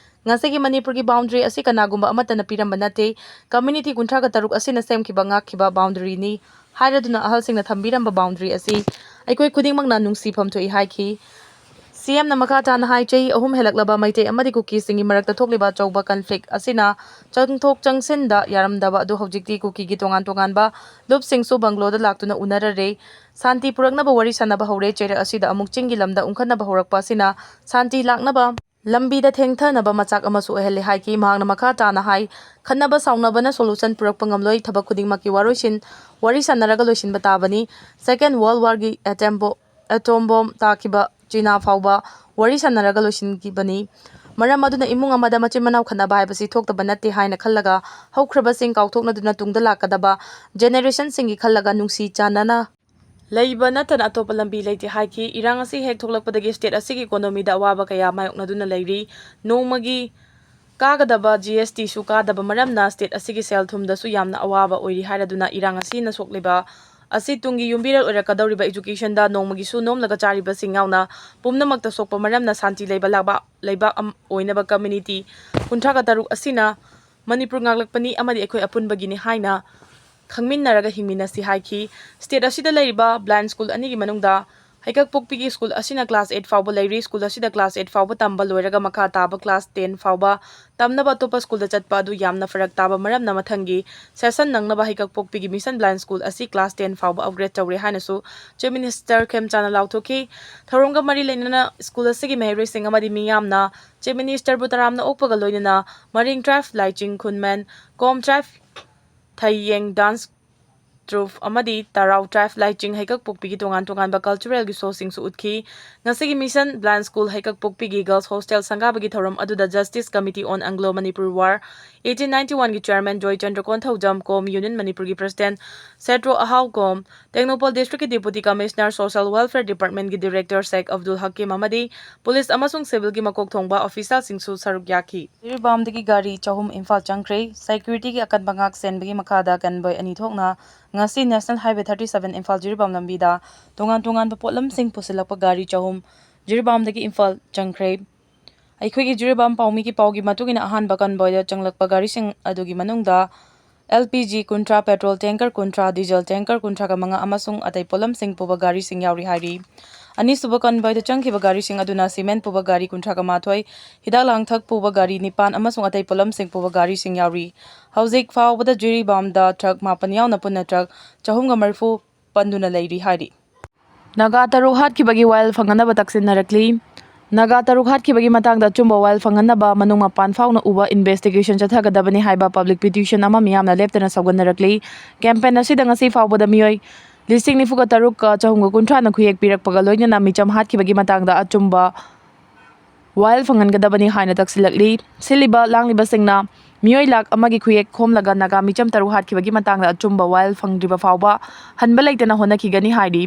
ꯉꯁꯤꯒꯤ ꯃꯅꯤꯄꯨꯔꯒꯤ ꯕꯥꯎꯟꯗꯔꯤ ꯑꯁꯤ ꯀꯅꯥꯒꯨꯝꯕ ꯑꯃꯠꯇꯅ ꯄꯤꯔꯝꯕ ꯅꯠꯇꯦ꯫ ꯀꯝꯃ꯭ꯌꯨꯅꯤꯇꯤ ꯀꯨꯟꯊ꯭ꯔꯥꯒ ꯇꯔꯨꯛ ꯑꯁꯤꯅ ꯁꯦꯝꯈꯤꯕ ꯉꯥꯛꯈꯤꯕ ꯕꯥꯎꯟꯗꯔꯤꯅꯤ ꯍꯥꯏꯔꯗꯨꯅ ꯑꯍꯜꯁꯤꯡꯅ ꯊꯝꯕꯤꯔꯝꯕ ꯕꯥꯎꯟꯗꯔꯤ ꯑꯁꯤ ꯑꯩꯈꯣꯏ ꯈꯨꯗꯤꯡꯃꯛꯅ ꯅꯨꯡꯁꯤꯐꯝ ꯊꯣꯛꯏ ꯍꯥꯏꯈꯤ꯫ ꯁꯤꯑꯦꯝꯅ ꯃꯈꯥ ꯇꯥꯅ ꯍꯥꯏ, ꯆꯍꯤ ꯑꯍꯨꯝ ꯍꯦꯜꯂꯛꯂꯕ ꯃꯩꯇꯩ ꯑꯃꯗꯤ ꯀꯨꯀꯤꯁꯤꯡꯒꯤ ꯃꯔꯛꯇ ꯊꯣꯛꯂꯤꯕ ꯑꯆꯧꯕ ꯀꯟꯐ꯭ꯂꯤꯛ ꯑꯁꯤꯅ ꯆꯪꯊꯣꯛ ꯆꯪꯁꯤꯟꯗ ꯌꯥꯔꯝꯗꯕ ꯑꯗꯨ ꯍꯧꯖꯤꯛꯇꯤ ꯀꯨꯀꯤꯒꯤ ꯇꯣꯉꯥꯟ ꯇꯣꯉꯥꯟꯕ ꯂꯨꯞꯁꯤꯡꯁꯨ ꯕꯪꯒ꯭ꯂꯣꯗ ꯂꯥꯛꯇꯨꯅ ꯎꯅꯔꯔꯦ꯫ ꯁꯥꯟꯇꯤ ꯄꯨꯔꯛꯅꯕ ꯋꯥꯔꯤ ꯁꯥꯅꯕ ꯍꯧꯔꯦ꯫ ꯆꯩꯔꯛ ꯑꯁꯤꯗ ꯑꯃꯨꯛ ꯆꯤꯡꯒꯤ ꯂꯝꯗ ꯎꯪꯈꯠꯅꯕ ꯍꯧꯔꯛꯄ ꯑꯁꯤꯅ ꯁꯥꯟꯇꯤ ꯂꯥꯛꯅꯕ ꯂꯝꯕꯤꯗ ꯊꯦꯡꯊꯅꯕ ꯃꯆꯥꯛ ꯑꯃꯁꯨ ꯑꯣꯏꯍꯜꯂꯦ ꯍꯥꯏꯈꯤ꯫ ꯃꯍꯥꯛꯅ ꯃꯈꯥ ꯇꯥꯅ ꯍꯥꯏ, ꯈꯠꯅꯕ ꯁꯥꯎꯅꯕꯅ ꯁꯣꯂꯨꯁꯟ ꯄꯨꯔꯛꯄ ꯉꯝꯂꯣꯏ꯫ ꯊꯕꯛ ꯈꯨꯗꯤꯡꯃꯛꯀꯤ ꯋꯥꯔꯣꯏꯁꯤꯟ ꯋꯥꯔꯤ ꯁꯥꯅꯔꯒ ꯂꯣꯏꯁꯤꯟꯕ ꯇꯥꯕꯅꯤ꯫ ꯁꯦꯀꯦꯟ ꯋꯥꯔꯜ ꯋꯥꯔꯒꯤ ꯑꯦꯇꯦꯝ ꯕꯣ-, ꯑꯦꯇꯣꯝ ꯕꯣꯝ ꯇꯥꯈꯤꯕ ꯆꯤꯅꯥ ꯐꯥꯎꯕ ꯋꯥꯔꯤ ꯁꯥꯅꯔꯒ ꯂꯣꯏꯁꯤꯟꯈꯤꯕꯅꯤ꯫ ꯃꯔꯝ ꯑꯗꯨꯅ ꯏꯃꯨꯡ ꯑꯃꯗ ꯃꯆꯤꯟ ꯃꯅꯥꯎ ꯈꯠꯅꯕ ꯍꯥꯏꯕꯁꯤ ꯊꯣꯛꯇꯕ ꯅꯠꯇꯦ ꯍꯥꯏꯅ ꯈꯜꯂꯒ, ꯍꯧꯈ꯭ꯔꯕꯁꯤꯡ ꯀꯥꯎꯊꯣꯛꯅꯗꯨꯅ ꯇꯨꯡꯗ ꯂꯥꯛꯀꯗꯕ generationꯁꯤꯡꯒꯤ ꯈꯜꯂꯒ ꯅꯨꯡꯁꯤ ꯆꯥꯟꯅꯅ ꯂꯩꯕ ꯅꯠꯇꯅ ꯑꯇꯣꯞꯄ ꯂꯝꯕꯤ ꯂꯩꯇꯦ ꯍꯥꯏꯈꯤ꯫ ꯏꯔꯥꯡ ꯑꯁꯤ ꯍꯦꯛ ꯊꯣꯛꯂꯛꯄꯗꯒꯤ state ꯑꯁꯤꯒꯤ economyꯗ ꯑꯋꯥꯕ ꯀꯌꯥ ꯃꯥꯌꯣꯛꯅꯗꯨꯅ ꯂꯩꯔꯤ꯫ ꯅꯣꯡꯃꯒꯤ ꯀꯥꯒꯗꯕ GSTꯁꯨ ꯀꯥꯗꯕ ꯃꯔꯝꯅ state ꯑꯁꯤꯒꯤ ꯁꯦꯜ ꯊꯨꯝꯗꯁꯨ ꯌꯥꯝꯅ ꯑꯋꯥꯕ ꯑꯣꯏꯔꯤ ꯍꯥꯏꯔꯗꯨꯅ, ꯏꯔꯥꯡ ꯑꯁꯤꯅ ꯁꯣꯛꯂꯤꯕ ꯑꯁꯤ ꯇꯨꯡꯒꯤ ꯌꯨꯝꯕꯤꯔꯦꯜ ꯑꯣꯏꯔꯛꯀꯗꯧꯔꯤꯕ educationꯗ ꯅꯣꯡꯃꯒꯤ ꯁꯨ ꯅꯣꯝꯂꯒ ꯆꯥꯔꯤꯕꯁꯤꯡ ꯌꯥꯎꯅ ꯄꯨꯝꯅꯃꯛꯇ ꯁꯣꯛꯄ ꯃꯔꯝꯅ ꯁꯥꯟꯇꯤ ꯂꯩꯕ ꯂꯩꯕꯥꯛ, ꯂꯩꯕꯥꯛ ꯑꯃ ꯑꯣꯏꯅꯕ community ꯀꯨꯟꯊ꯭ꯔꯥꯒ ꯇꯔꯨꯛ ꯑꯁꯤꯅ ꯃꯅꯤꯄꯨꯔ ꯉꯥꯛꯂꯛꯄꯅꯤ ꯑꯃꯗꯤ ꯑꯩꯈꯣꯏ ꯑꯄꯨꯟꯕꯒꯤꯅꯤ ꯍꯥꯏꯅ ꯈꯪꯃꯤꯟꯅꯔꯒ ꯍꯤꯡꯃꯤꯟꯅꯁꯤ ꯍꯥꯏꯈꯤ꯫ State ꯑꯁꯤꯗ ꯂꯩꯔꯤꯕ blind school ꯑꯅꯤꯒꯤ ꯃꯅꯨꯡꯗ ꯍꯩꯀꯛꯄꯣꯛꯄꯤꯒꯤ school ꯑꯁꯤꯅ class eight ꯐꯥꯎꯕ ꯂꯩꯔꯤ꯫ School ꯑꯁꯤꯗ class eight ꯐꯥꯎꯕ ꯇꯝꯕ ꯂꯣꯏꯔꯒ ꯃꯈꯥ ꯇꯥꯕ class ten ꯐꯥꯎꯕ ꯇꯝꯅꯕ ꯑꯇꯣꯞꯄ schoolꯗ ꯆꯠꯄ ꯑꯗꯨ ꯌꯥꯝꯅ ꯐꯔꯛ ꯇꯥꯕ ꯃꯔꯝꯅ ꯃꯊꯪꯒꯤ session ꯅꯪꯅꯕ ꯍꯩꯀꯛꯄꯣꯛꯄꯤꯒꯤ Mission Blind School ꯑꯁꯤ class ten ꯐꯥꯎꯕ upgrade ꯇꯧꯔꯦ ꯍꯥꯏꯅꯁꯨ Chief Minister ꯈꯦꯝꯆꯥꯅ ꯂꯥꯎꯊꯣꯛꯈꯤ꯫ ꯊꯧꯔꯝꯒ ꯃꯔꯤ ꯂꯩꯅꯅ school ꯑꯁꯤꯒꯤ ꯃꯍꯩꯔꯣꯏꯁꯤꯡ ꯑꯃꯗꯤ ꯃꯤꯌꯥꯝꯅ Chief Ministerꯕꯨ ꯇꯔꯥꯝꯅ ꯑꯣꯛꯄꯒ ꯂꯣꯏꯅꯅ ꯃꯔꯤꯡ tribe ꯂꯥꯏꯆꯤꯡ ꯈꯨꯟꯃꯦꯟ, ꯀꯣꯝ tribe ꯊꯩꯌꯦꯡ dance troupe ꯑꯃꯗꯤ ꯇꯔꯥꯎ tribe ꯂꯥꯏꯆꯤꯡ ꯍꯩꯀꯛꯄꯣꯛꯄꯤꯒꯤ ꯇꯣꯉꯥꯟ ꯇꯣꯉꯥꯟꯕ culturalꯒꯤ showꯁꯤꯡꯁꯨ ꯎꯠꯈꯤ꯫ ꯉꯁꯤꯒꯤ Mission Blind School ꯍꯩꯀꯛꯄꯣꯛꯄꯤꯒꯤ Girls Hostel ꯁꯪꯒꯥꯕꯒꯤ ꯊꯧꯔꯝ ꯑꯗꯨꯗ Justice Committee on Anglo-Manipur War eighteen ninety-one ꯒꯤ chairman ꯖꯣꯏꯆꯟꯗ꯭ꯔ ꯀꯣꯟꯊꯧꯖꯝ, ꯀꯣꯝ Union ꯃꯅꯤꯄꯨꯔꯒꯤ president ꯁꯦꯇ꯭ꯔꯣ ꯑꯍꯥꯎ ꯀꯣꯝ, Tengnoupal districtꯀꯤ Deputy Commissioner Social Welfare Departmentꯀꯤ director ꯁꯦꯛ ꯑꯕꯗꯨꯜ ꯍꯀꯤꯝ ꯑꯃꯗꯤ police ꯑꯃꯁꯨꯡ civilꯒꯤ ꯃꯀꯣꯛ ꯊꯣꯡꯕ officialꯁꯤꯡꯁꯨ ꯁꯔꯨꯛ ꯌꯥꯈꯤ꯫ ꯖꯤꯔꯤꯕꯥꯝꯗꯒꯤ ꯒꯥꯔꯤ ꯆꯍꯨꯝ ꯏꯝꯐꯥꯜ ꯆꯪꯈ꯭ꯔꯦ꯫ Securityꯒꯤ ꯑꯀꯟꯕ ꯉꯥꯛ ꯁꯦꯟꯕꯒꯤ ꯃꯈꯥꯗ convoy ꯑꯅꯤ ꯊꯣꯛꯅ ꯉꯁꯤ National Highway thirty seven Imphal Jiribam ꯂꯝꯕꯤꯗ ꯇꯣꯉꯥꯟ ꯇꯣꯉꯥꯟꯕ ꯄꯣꯠꯂꯝꯁꯤꯡ ꯄꯨꯁꯤꯜꯂꯛꯄ ꯒꯥꯔꯤ ꯆꯍꯨꯝ ꯖꯤꯔꯤꯕꯥꯝꯗꯒꯤ ꯏꯝꯐꯥꯜ ꯆꯪꯈ꯭ꯔꯦ꯫ ꯑꯩꯈꯣꯏꯒꯤ ꯖꯤꯔꯤꯕꯥꯝ ꯄꯥꯎꯃꯤꯒꯤ ꯄꯥꯎꯒꯤ ꯃꯇꯨꯡ ꯏꯟꯅ, ꯑꯍꯥꯟꯕ convoyꯗ ꯆꯪꯂꯛꯄ ꯒꯥꯔꯤꯁꯤꯡ ꯑꯗꯨꯒꯤ ꯃꯅꯨꯡꯗ LPG ꯀꯨꯟꯊ꯭ꯔꯥ, petrol tanker ꯀꯨꯟꯊ꯭ꯔꯥ, diesel tanker ꯀꯨꯟꯊ꯭ꯔꯥꯒ ꯃꯉꯥ ꯑꯃꯁꯨꯡ ꯑꯇꯩ ꯄꯣꯠꯂꯝꯁꯤꯡ ꯄꯨꯕ ꯒꯥꯔꯤꯁꯤꯡ ꯌꯥꯎꯔꯤ ꯍꯥꯏꯔꯤ꯫ ꯑꯅꯤꯁꯨꯕ convoyꯗ ꯆꯪꯈꯤꯕ ꯒꯥꯔꯤꯁꯤꯡ ꯑꯗꯨꯅ cement ꯄꯨꯕ ꯒꯥꯔꯤ ꯀꯨꯟꯊ꯭ꯔꯥꯒ ꯃꯥꯊꯣꯏ, ꯍꯤꯗꯥꯛ ꯂꯥꯡꯊꯛ ꯄꯨꯕ ꯒꯥꯔꯤ ꯅꯤꯄꯥꯟ ꯑꯃꯁꯨꯡ ꯑꯇꯩ ꯄꯣꯠꯂꯝꯁꯤꯡ ꯄꯨꯕ ꯒꯥꯔꯤꯁꯤꯡ ꯌꯥꯎꯔꯤ꯫ ꯍꯧꯖꯤꯛ ꯐꯥꯎꯕꯗ ꯖꯤꯔꯤꯕꯥꯝꯗ truck ꯃꯥꯄꯟ ꯌꯥꯎꯅ ꯄꯨꯟꯅ truck ꯆꯍꯨꯝꯒ ꯃꯔꯤꯐꯨ ꯄꯟꯗꯨꯅ ꯂꯩꯔꯤ ꯍꯥꯏꯔꯤ꯫ ꯅꯥꯒꯥ ꯇꯔꯨꯛ ꯍꯥꯠꯈꯤꯕꯒꯤ ꯋꯥꯌꯦꯜ ꯐꯪꯍꯟꯅꯕ ꯇꯛꯁꯤꯟꯅꯔꯛꯂꯤ꯫ ꯅꯥꯒꯥ ꯇꯔꯨꯛ ꯍꯥꯠꯈꯤꯕꯒꯤ ꯃꯇꯥꯡꯗ ꯑꯆꯨꯝꯕ ꯋꯥꯌꯦꯜ ꯐꯪꯍꯟꯅꯕ ꯃꯅꯨꯡ ꯃꯄꯥꯟ ꯐꯥꯎꯅ ꯎꯕ investigation ꯆꯠꯊꯒꯗꯕꯅꯤ ꯍꯥꯏꯕ public petition ꯑꯃ ꯃꯤꯌꯥꯝꯅ ꯂꯦꯞꯇꯅ ꯁꯧꯒꯠꯅꯔꯛꯂꯤ꯫ Campaign ꯑꯁꯤꯗ ꯉꯁꯤ ꯐꯥꯎꯕꯗ ꯃꯤꯑꯣꯏ ꯂꯤꯁꯤꯡ ꯅꯤꯐꯨꯒ ꯇꯔꯨꯛꯀ ꯆꯍꯨꯝꯒ ꯀꯨꯟꯊ꯭ꯔꯥꯅ ꯈꯨꯌꯦꯛ ꯄꯤꯔꯛꯄꯒ ꯂꯣꯏꯅꯅ ꯃꯤꯆꯝ ꯍꯥꯠꯈꯤꯕꯒꯤ ꯃꯇꯥꯡꯗ ꯑꯆꯨꯝꯕ ꯋꯥꯌꯦꯜ ꯐꯪꯍꯟꯒꯗꯕꯅꯤ ꯍꯥꯏꯅ ꯇꯛꯁꯤꯜꯂꯛꯂꯤ꯫ ꯁꯤꯜꯂꯤꯕ ꯂꯥꯡꯂꯤꯕꯁꯤꯡꯅ ꯃꯤꯑꯣꯏ ꯂꯥꯈ ꯑꯃꯒꯤ ꯈꯨꯌꯦꯛ ꯈꯣꯝꯂꯒ ꯅꯥꯒꯥ ꯃꯤꯆꯝ ꯇꯔꯨꯛ ꯍꯥꯠꯈꯤꯕꯒꯤ ꯃꯇꯥꯡꯗ ꯑꯆꯨꯝꯕ ꯋꯥꯌꯦꯜ ꯐꯪꯗ꯭ꯔꯤꯕ ꯐꯥꯎꯕ ꯍꯟꯕ ꯂꯩꯇꯅ ꯍꯣꯠꯅꯈꯤꯒꯅꯤ ꯍꯥꯏꯔꯤ꯫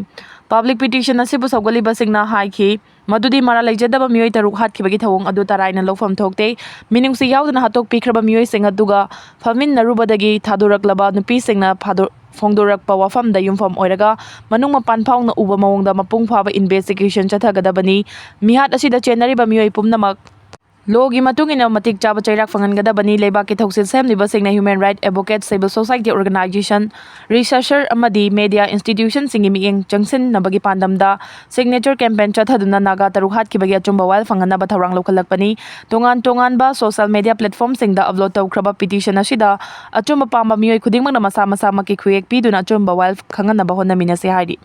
ꯄꯕ꯭ꯂꯤꯛ ꯄꯤꯇꯤꯁꯟ ꯑꯁꯤꯕꯨ ꯁꯧꯒꯠꯂꯤꯕꯁꯤꯡꯅ ꯍꯥꯏꯈꯤ ꯃꯗꯨꯗꯤ ꯃꯔꯥꯜ ꯂꯩꯖꯗꯕ ꯃꯤꯑꯣꯏ ꯇꯔꯨꯛ ꯍꯥꯠꯈꯤꯕꯒꯤ ꯊꯧꯑꯣꯡ ꯑꯗꯨ ꯇꯔꯥꯏꯅ ꯂꯧꯐꯝ ꯊꯣꯛꯇꯦ꯫ ꯃꯤꯅꯨꯡꯁꯤ ꯌꯥꯎꯗꯅ ꯍꯥꯠꯇꯣꯛꯄꯤꯈ꯭ꯔꯕ ꯃꯤꯑꯣꯏꯁꯤꯡ ꯑꯗꯨꯒ ꯐꯝꯃꯤꯟꯅꯔꯨꯕꯗꯒꯤ ꯊꯥꯗꯣꯔꯛꯂꯕ ꯅꯨꯄꯤꯁꯤꯡꯅ ꯐꯥꯗꯣ-, ꯐꯣꯡꯗꯣꯔꯛꯄ ꯋꯥꯐꯝꯗ ꯌꯨꯝꯐꯝ ꯑꯣꯏꯔꯒ ꯃꯅꯨꯡ ꯃꯄꯥꯟ ꯐꯥꯎꯅ ꯎꯕ ꯃꯑꯣꯡꯗ ꯃꯄꯨꯡ ꯐꯥꯕ ꯏꯟꯚꯦꯁꯇꯤꯒꯦꯁꯟ ꯆꯠꯊꯒꯗꯕꯅꯤ꯫ ꯃꯤꯍꯥꯠ ꯑꯁꯤꯗ ꯆꯦꯟꯅꯔꯤꯕ ꯃꯤꯑꯣꯏ ꯄꯨꯝꯅꯃꯛ ꯂꯣꯒꯤ ꯃꯇꯨꯡ ꯏꯟꯅ ꯃꯇꯤꯛ ꯆꯥꯕ ꯆꯩꯔꯥꯛ ꯐꯪꯍꯟꯒꯗꯕꯅꯤ꯫ ꯂꯩꯕꯥꯛꯀꯤ ꯊꯧꯁꯤꯜ ꯁꯦꯝꯂꯤꯕꯁꯤꯡꯅ human right advocate, civil society organization, researcher ꯑꯃꯗꯤ ꯃꯦꯗꯤꯌꯥ ꯏꯟꯁꯇꯤꯇ꯭ꯌꯨꯁꯟꯁꯤꯡꯒꯤ ꯃꯤꯠꯌꯦꯡ ꯆꯪꯁꯤꯟꯅꯕꯒꯤ ꯄꯥꯟꯗꯝꯗ ꯁꯤꯒꯅꯦꯆꯔ ꯀꯦꯝꯄꯦꯟ ꯆꯠꯊꯗꯨꯅ ꯅꯥꯒꯥ ꯇꯔꯨꯛ ꯍꯥꯠꯈꯤꯕꯒꯤ ꯑꯆꯨꯝꯕ ꯋꯥꯌꯦꯜ ꯐꯪꯍꯟꯅꯕ ꯊꯧꯔꯥꯡ ꯂꯧꯈꯠꯂꯛꯄꯅꯤ꯫ ꯇꯣꯉꯥꯟ ꯇꯣꯉꯥꯟꯕ ꯁꯣꯁꯤꯌꯦꯜ ꯃꯦꯗꯤꯌꯥ ꯄ꯭ꯂꯦꯠꯐꯣꯔꯝꯁꯤꯡꯗ ꯑꯞꯂꯣꯗ ꯇꯧꯈ꯭ꯔꯕ ꯄꯤꯇꯤꯁꯟ ꯑꯁꯤꯗ ꯑꯆꯨꯝꯕ ꯄꯥꯝꯕ ꯃꯤꯑꯣꯏ ꯈꯨꯗꯤꯡꯃꯛꯅ ꯃꯁꯥ ꯃꯁꯥꯃꯛꯀꯤ ꯈꯨꯌꯦꯛ ꯄꯤꯗꯨꯅ ꯑꯆꯨꯝꯕ ꯋꯥꯌꯦꯜ ꯈꯪꯍꯟꯅꯕ ꯍꯣꯠꯅꯃꯤꯟꯅꯁꯤ ꯍꯥꯏꯔꯤ꯫